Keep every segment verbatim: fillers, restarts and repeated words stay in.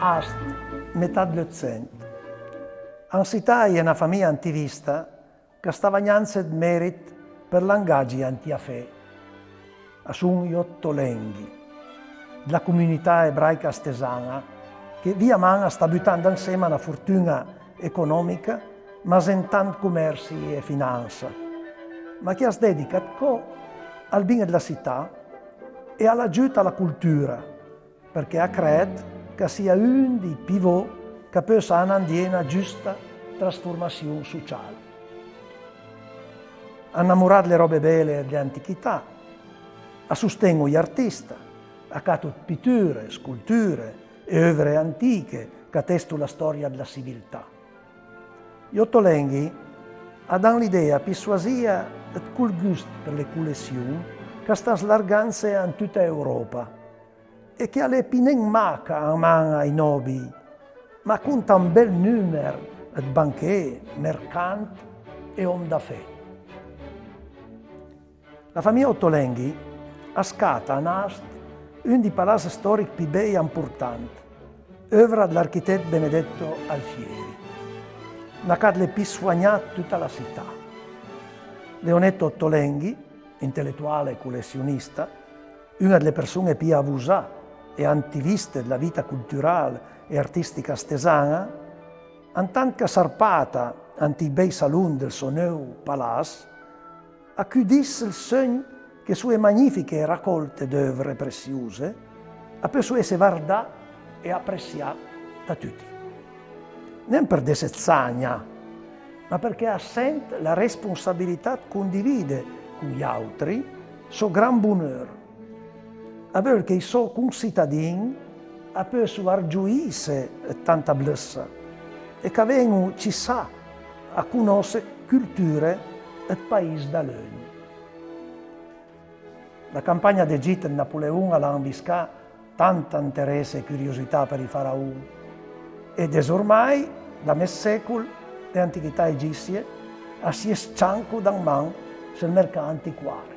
Ast, metà dl'Eutsent. An sità a-i é na famija antivista ch'a stava gnanca ëd merit për l'angagi antija fe. A son j'Ottolenghi, dla comunità ebraica astesan-a, che via man a sta butant ansema na fortun-a economica, ma sentant comersi e finansa, ma che as dedica ëd cò al bin dla sità e a l'agiuta la coltura, përchè a crèd ch'a sia un dij pivò ch'a peussa anà andié na giusta trasformassion sociala. Anamorà dle ròbe bele e dle antichità, a sosten-o j'artista, a cato ëd piture, scolture e euvre antiche ch'atesto la stòria dla civiltà. J'Ottolenghi a dan l'idea pì soasìa ëd col gust për le colession ch'a sta slargandse an tuta Euròpa e che a l'é pì nen maca an man ai nòbij, ma a conta un bel nùmer ëd banchee, mercant e òm da fe. La famija Ottolenghi as cata an Ast un dij palass stòrich pì bej e amportant, euvra dl'architèt Benedetto Alfieri, na ca dle pì soagnà ëd tuta la sità. Leonetto Ottolenghi, inteletual e colessionista, un-a dle përson-e pì avosà e antiviste dla vita coltural e artistica astesan-a, antant ch'a s'arpata ant ij bej salon dël sò neuv palass, a cudiss ël seugn che soe magnifiche racòlte d'euvre pressiose a peusso esse vardà e apressià da tuti. Nen për desse sagna, ma përchè a sent la responsabilità ëd condivide con j'àutri sò gran boneur. A veul che ij sò consitadin a peusso argioìsse ëd tanta blëssa e ch'a ven-o cissà a conòsse colture ëd pais da leugn. La campagna d'Egit ëd Napoleon a l'ha anviscà tant anteresse e curiosità për ij faraon, e desormai, da mez sécol, le antichità egissie a së je s-cianco da man sël mercà antiquari.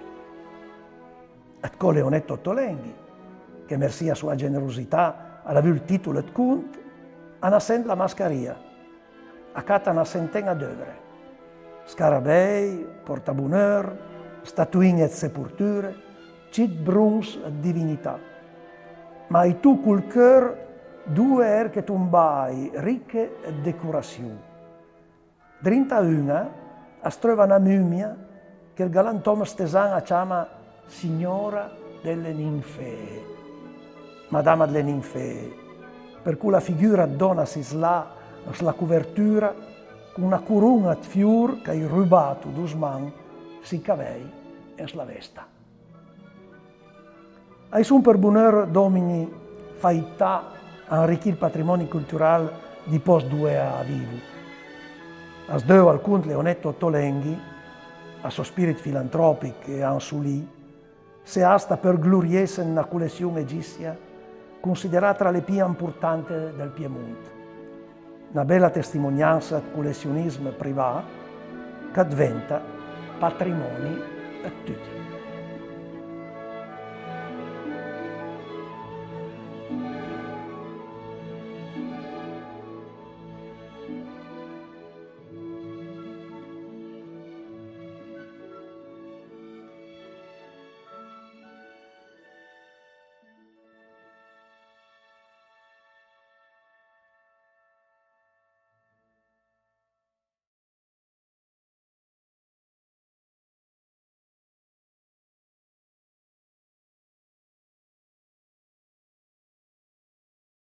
Ëd cò Leonetto Ottolenghi, che mersì a soa generosità a l'ha vù ël tìtol ëd cont, a n'ha sent la mascarìa, a cata na sentin-a d'euvre: scarabèi, pòrtaboneur, statuin-e ëd seporture, cit bronz ëd divinità. Ma a-i toco ël cheur doe erche tombaj riche ëd decorassion. Drinta a un-a as treuva na mumia che ël galantòm astesan a ciama Signora delle Ninfee, Madama dle Ninfee, për cola figura ëd dòna sislà an sla covertura, con na coron-a ëd fior ch'a-j rubato dosman sij cavèj e an sla vesta. A-i son për boneur d'òmini faità a anrichì ël patrimòni coltural dij pòst doe a vivo. As deu al cont Leonetto Ottolenghi, a sò spirit filantròpich e ansolì, se Ast a peul gloriesse ëd na colession egissia considerà tra le pì amportante dël Piemont. Na bela testimoniansa ëd colessionism privà ch'a dventa patrimòni ëd tuti.